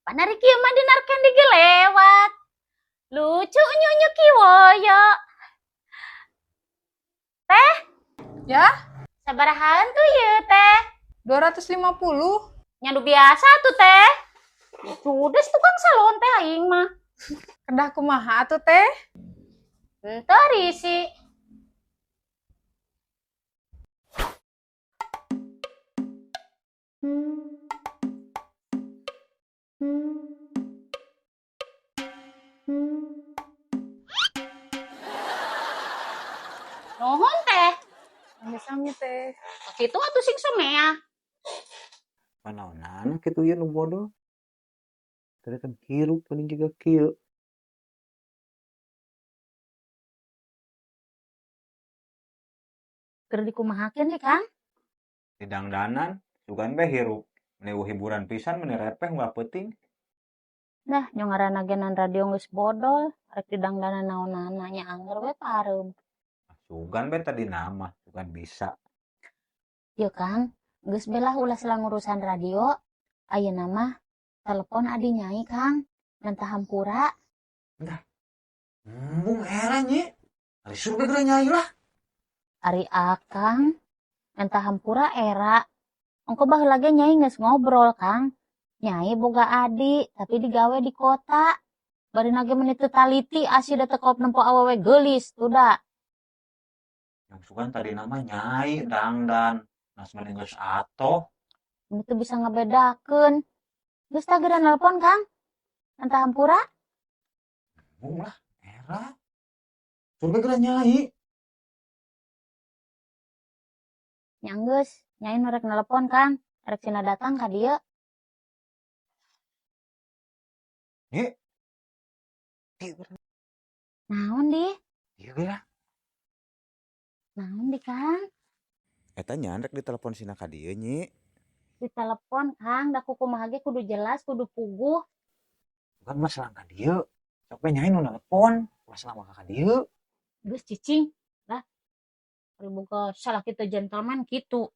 Pan ari kieu mah dinar candy ge lewat. Lucu unyu-unyu kiwoyo. Teh? Ya? Sabarahaan tuh ieu teh? 250. Nya nu biasa tuh teh. Judes tukang salon teh aing mah. Kedah kumaha atuh teh? Henteu risi. Nuhun teh. Sami-sami teh. Kitu atuh sing somea. Manaonan kitu ieu nu bodoh. Tadi kan hirup paling juga kieu. Keur dikumahakeun sih, Kang? Didangdanan, sugan be hirup. Meni hiburan pisan meni repeh unggal peuting. Dah, nyo ngaranna ge nan radio geus bodol, rek didangdanan naonana nya angger we pareum. Sugan be tadi nama, sugan bisa. Yeuh Kang, geus be lah ulah selang urusan radio. Ayeuna mah telepon adi nyai Kang, menta hampura. Dah. Embung era nyi. Ari surga geura nyai lah. Ari Akang menta hampura era. Ongko baheula ge nyai geus ngobrol Kang. Nyai boga adi tapi digawe di kota. Barina ge meuni teu taliti asih da teu kaop nempo awewe geulis tuh da. Yang sugan tadi nama nyai dangdan. Nas meni geus atoh. Ini tuh bisa ngebedakeun. Geus tah geura nelpon Kang. Menta hampura. Embung lah era. Surga geura nyai. Nya geus, nyai nu rek nelpon Kang. Rek cenah datang ka dieu. Nyi. Naon di? Ieu geura. Naon di Kang? Eta nya rek ditelepon sina ka dieu nyi. Ditelepon Kang, da kumaha ge kudu jelas, kudu puguh. Bukan masalah ka dieu. Sok we nyai nu nelpon, masalah mah ka dieu. Geus cicing lah. Ari boga salah kitu gentleman kitu.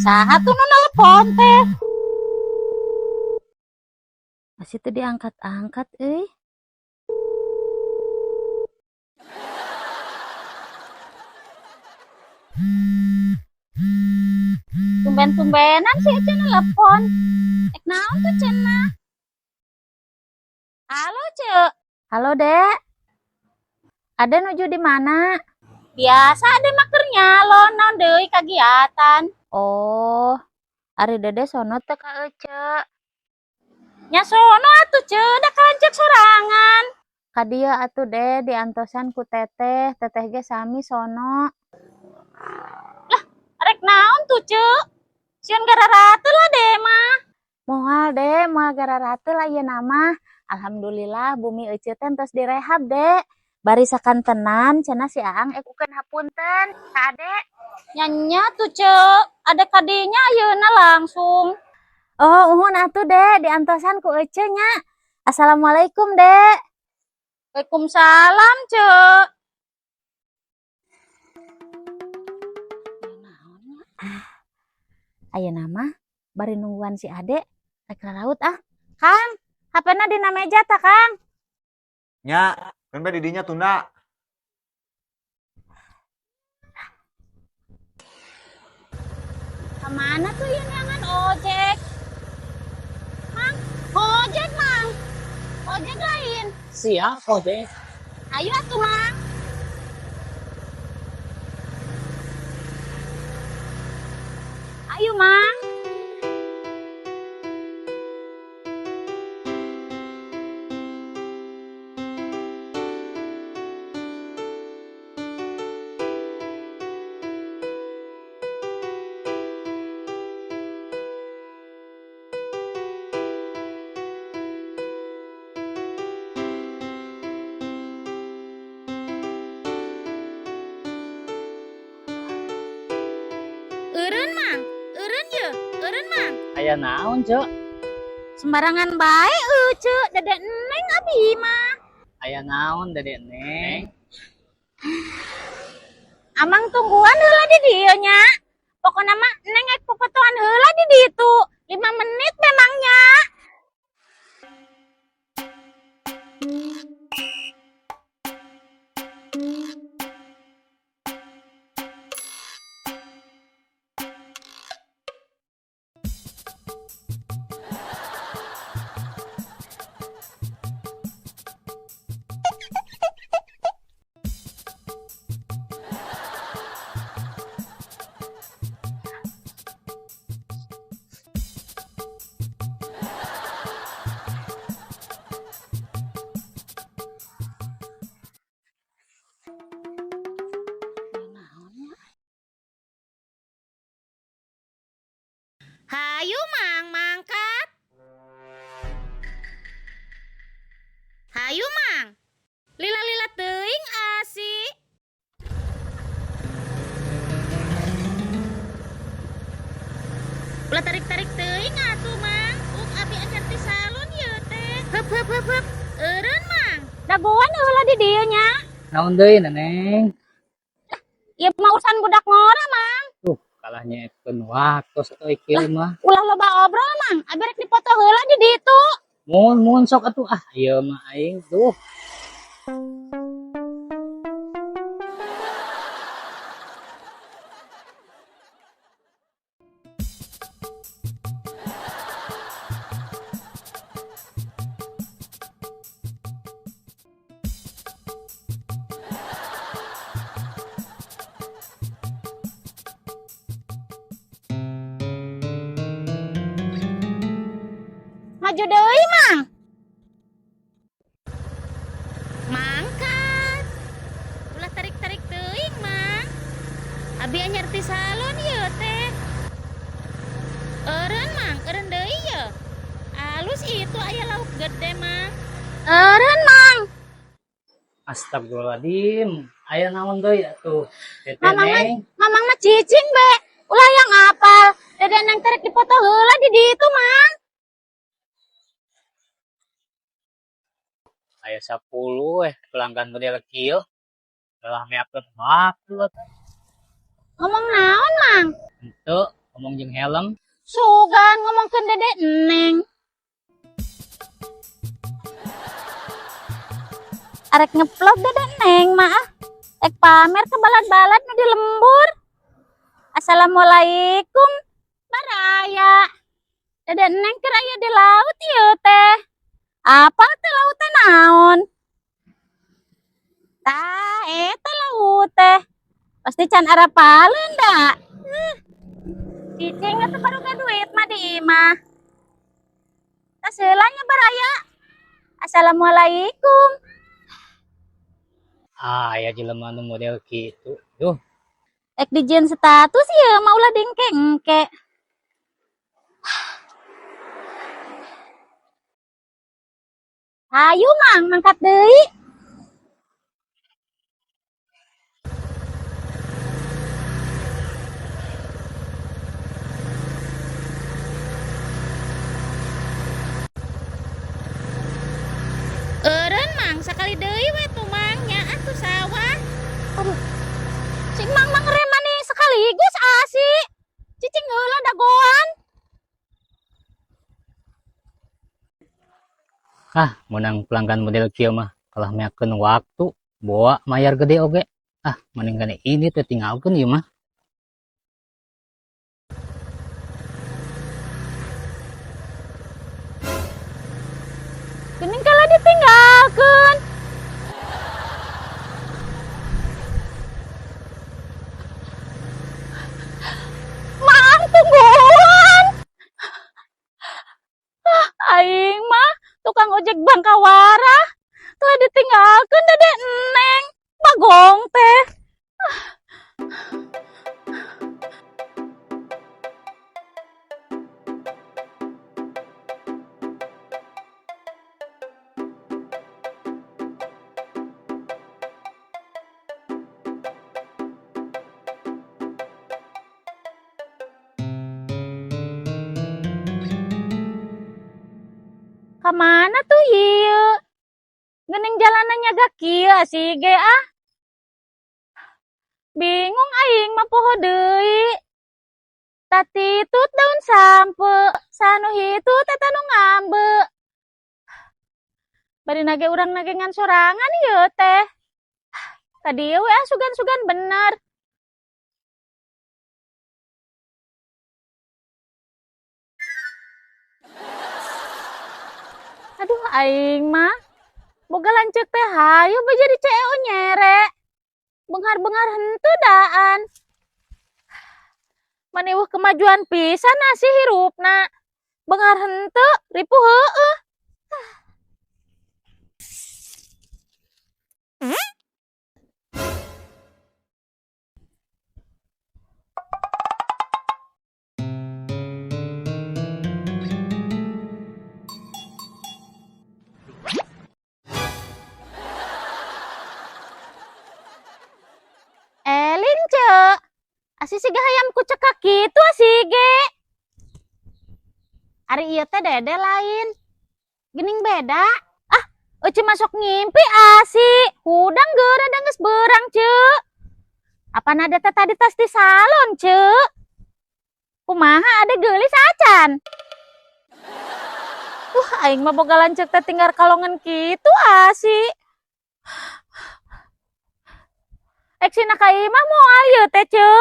Saha tuh nu nelpon teh? Masih teu diangkat-angkat euy. Tumben-tumbenan sih Ece nelpon. Ek naon tuh cenah? Halo, Ce. Halo, Dek. Ade nuju di mana? Biasa ade mah keur nyalon naon deui kagiatan. Oh, ari Dede sono teu ka Ece. Nya sono atuh Ce, da kalanceuk sorangan. Ka dieu atuh De, diantosan ku Teteh, Teteh ge sami sono. Lah, rek naon tuh Ce? Sieun gararateul lah De mah. Moal De, moal gararateul ayeuna mah. Alhamdulillah bumi Ece teh entos direhab De. Bari sakantenan cenah si Aang ekukeun hapunten ka Ade. Nya tuh Ce, ade kadinya ayeuna langsung. Oh, uhun atuh De, diantosan ku Ece nya. Assalamualaikum De. Waalaikumsalam Ce. Ayeuna mah bari nungguan si Ade rek laut ah. Kang, HP-na dina meja ta Kang? Nya, kan be di dinya tunda. Kemana tuh ieu neangan ojek? Mang, ojek Mang. Ojek lain. Siap ojek. Ayo atuh Mang. Ayo Mang. Eureun Mang, eureun ye, Eureun, Mang. Aya naon, Ceu? Sembarangan bae euceu, Dede Neng abi mah. Aya naon, Dede Neng? Amang tungguan heula di dieu nya. Pokona mah Neng ek popotoan heula di ditu. 5 menit memangnya. Hayu Mang, mangkat. Hayu Mang. Lila-lila teuing asi. Ulah tarik-tarik teuing atuh Mang. Uk abi anyar ti salon ieu teh. Heup heup heup heup. Eureun Mang. Dagoan heula di dieu nya. Naon deui, Neneng? Ieu mah urusan budak ngora Mang. Tuh, kalah nyekeun waktu atuh kieu mah. Ulah loba obrol Mang. Abi rek dipoto heula di ditu. Mun mun sok atuh ah, ieu mah aing tuh. Maju deui Mang. Mangkat. Ulah tarik-tarik teuing Mang. Abi anyar ti salon ieu teh. Eureun Mang, eureun deui ye. Alus itu aya lauk gede Mang. Eureun Mang. Astagfirullahaladzim. Aya naon deui atuh? Teh Mamang mah, Neng. mamang mah cicing be. Ulah yang apal. Dede Neng tarik dipoto heula di ditu Mang. Aya 10 pelanggan model kieu. Kalah meakeun waktu atuh. Ngomong naon Mang? Henteu, ngomong jeung helm. Sugan ngomongkeun Dede Neng. Arek ngevlog Dede Neng mah ah. Ek pamer ke balad-balad nu di lembur. Assalamualaikum baraya. Dede Neng keur aya di laut ieu teh. Apa teh laut teh naon? Tah eta laut teh. Pasti can arapaleun da. Cicing atuh baru duit mah di imah. Tas heula nya baraya. Assalamualaikum. Ah, aya jelema nu model kitu. Duh, Ek dijieun status ieu mah ulah dingke-engke. Hayu Mang, mangkat deui. Eureun Mang, sakali deui we tuh Mang nya atuh sawah. Aduh. Si Mang mah ngereman nih sekaligus asi. Cicing heula dagoan. Ah, menang pelanggan model kieu mah kalah meakeun waktu, boa mayar gede oge. Ah, mending gane ini teh tinggalkeun ieu mah. Geuning kalah ditinggalkeun. Mang tungguan. Ah, aing mah tukang ojek Bangkawara telah ditinggalkeun Dede Neng. Bagong teh. Ka mana tuh ieu? Geuning jalanannya gak kieu sih ge ah. Bingung aing mah poho deui. Tatitut daun sampeu, sanu hitut eta nu ngambe. Bari nage urang nage ngan sorangan ieu teh. Tadi we ah sugan-sugan bener. Aduh aing mah boga lanceuk teh hayu bae jadi CEO nyere. Benghar-benghar henteu daan. Maniweuh kemajuan pisan sih hirupna. Benghar henteu ripuh heueuh. Elin cek. Asi siga hayam kucekak kitu asi ge. Ari ieu teh Dede lain. Gening beda. Ah, euceu masuk ngimpi asi. Hudang geura da geus beurang ceu. Apana teh tadi tas di salon ceu. Kumaha ada geulis acan. Aing mah boga lanceuk teh tinggal kalongan kitu asi. Ek sina ka imah moal ieu teh ceu.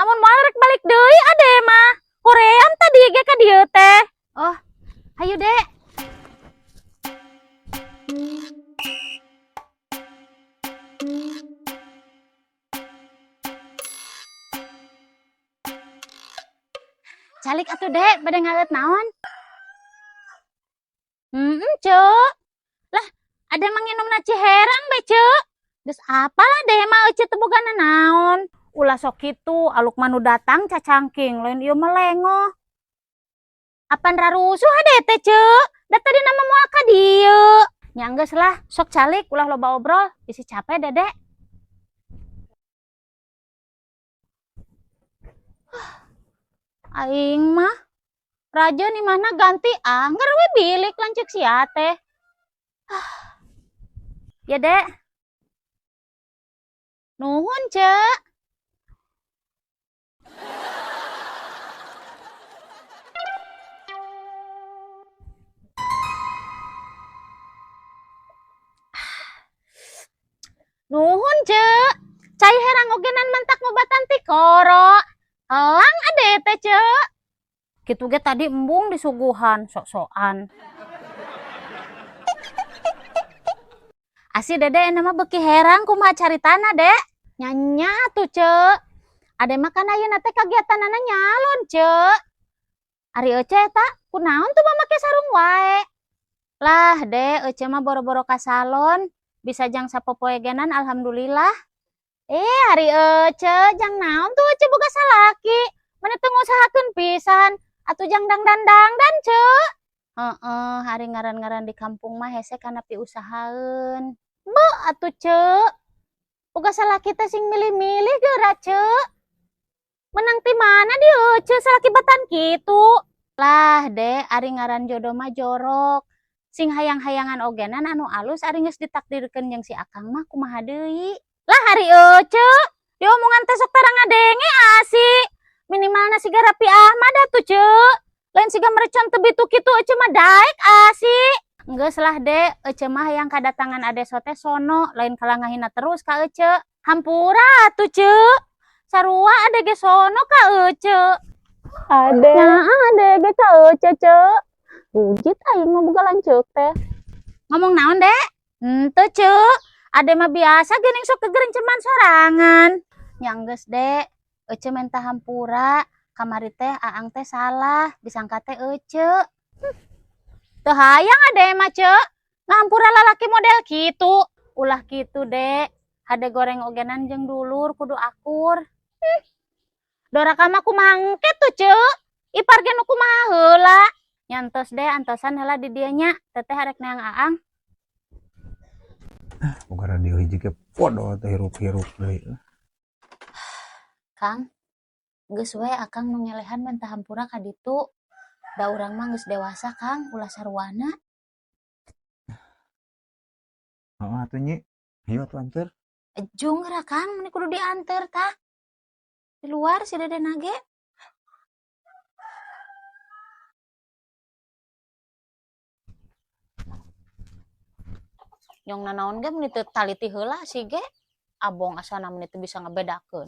Amun moal rek balik deui ade mah. Koream tadi ge ka dieu teh. Oh, hayu Dek. Calik atuh Dek, bade ngaleut naon? Ceu. Lah, ada emang nginumna Ciherang be, Ceu. Geus apalah deh mah euceu teu boga nanaon. Ulah sok kitu, aluk mah nu datang cacangking, lain ieu mah lengoh. Apan rarusuh ade teh, Ceu? Da tadi nama moal ka dieu. Nya geus lah, sok calik ulah loba obrol, bisi capek Dede. Aing mah raja nih mana ganti angger we bilik lanceuk sia teh. Ya Dek. Nuhun, Cek. Nuhun, Cek. Cai herang ogenan mentak ngobatan ti koro. Elang ade teh, Cek. Kitu ge tadi embung disuguhan sok-sokan. Asi Dede nama beuki herang kumaha caritana, Dek? Nyanya tuh, Cek. Ade mah kan ayeuna teh kagiatanana nyalon, Cek. Ari Ece eta kunaon tuh mah make sarung wae? Lah, Dek, Ece mah boro-boro ka salon, bisa jang sapopoe genan alhamdulillah. Ari Ece jang naon tuh Ece boga salaki? Meni teu ngusahakeun pisan, atuh jang dangdan-dangdan, Cek. Heeh, hari ngaran-ngaran di kampung mah hese kana piusahaeun. Beuh atuh, Cek. Boga salaki teh sing milih-milih geura, Cek. Menang ti mana di Ece salaki batan kitu? Lah, Dek, ari ngaran jodoh mah jorok. Sing hayang-hayangan ogenan anu alus ari geus ditakdirkeun jeung si Akang mah kumaha deui. Lah ari Ece, diomongan teh sok tara ngadenge asi. Minimalna siga Raffi Ahmad atuh, Cek. Lain siga mercon teu bitu kitu Ece mah daek asi. Geus lah, Dek, Ece mah hayang kadatangan ade sote sono, lain kalah ngahina terus ka Ece. Hampura atuh, Cek. Sarua ade ge sono ka Ece. Ade. Nah, ade ge ka Ece, Cek. Bujit aing mah boga lanceuk teh. Ngomong naon, Dek? Henteu, Cek. Ade mah biasa geuning sok kegerenceman sorangan. Nya geus, Dek. Ece menta hampura. Kamari teh Aang teh salah, disangka teh Ece. Teu hayang ade mah, Cek. Ngahampura lalaki model kitu. Ulah kitu, Dek. Hade goreng ogenan jeung dulur kudu akur. Doraka mah kumaha engke tuh, Cek. Ipar ge nu kumaha heula. Nyantos deh, antosan heula di dieu nya. Teteh arek neang Aang. Ah, boga radio hiji ge podo teh hirup-hirup deui. Kang, geus we Akang nu ngelehan menta hampura ka ditu. Da urang mah geus dewasa, Kang, ulah saruana. Heeh atuh, Nyi. Hayu atuh anteur. Ejung geura, Kang, meni kudu dianteur tah. Di luar si Dede nage. Nyong nanaon ge meni teu taliti heula si ge. Abong asana meni teu bisa ngebedakeun.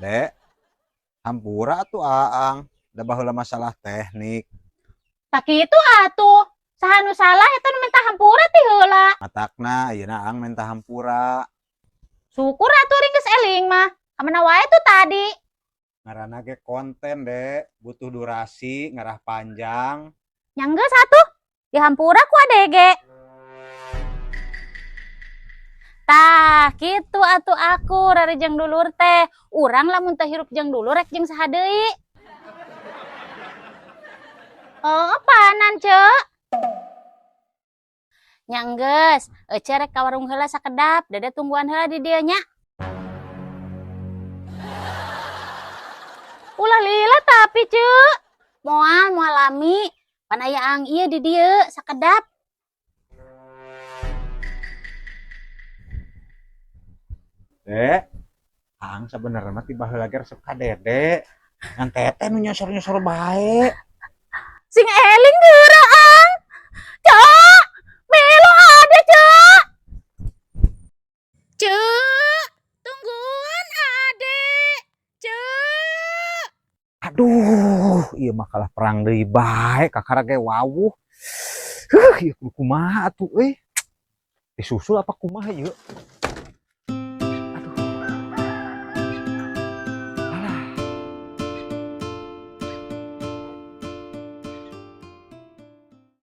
Dek, hampura atuh Aang, da baheula masalah teknik. Tak kitu atuh. Saha nu salah eta nu minta hampura ti heula. Matakna ayeuna Aang minta hampura. Syukur atuh ari geus eling mah. Kamana wae tuh tadi? Ngaranna ge konten, Dek, butuh durasi, ngarah panjang. Nya geus atuh. Dihampura ku adege. Tah, kitu atuh aku rari jeung dulur teh. Urang lamun teh hirup jeung dulur rek jeung saha deui. Oh, panan, Ceu. Nya geus, ece rek ka warung heula sakedap, Dede tungguan heula di dieu nya. Ulah lila tapi, Ceu. Moal, moal lami. Pan aya Aang ieu di dieu sakedap. Dek, Aang sabenerna mah ti baheula ge resep ka Dede. Ngan teteh nu nyosor-nyosor bae. Sing eling geura, Ang. Ceu, melo ada, Ceu. Ceu, tungguan ade. Ceu. Aduh, ieu mah kalah perang deui bae, kakara ge wawuh. Huh, ieu kudu kumaha atuh euy. Disusul apa kumaha ieu?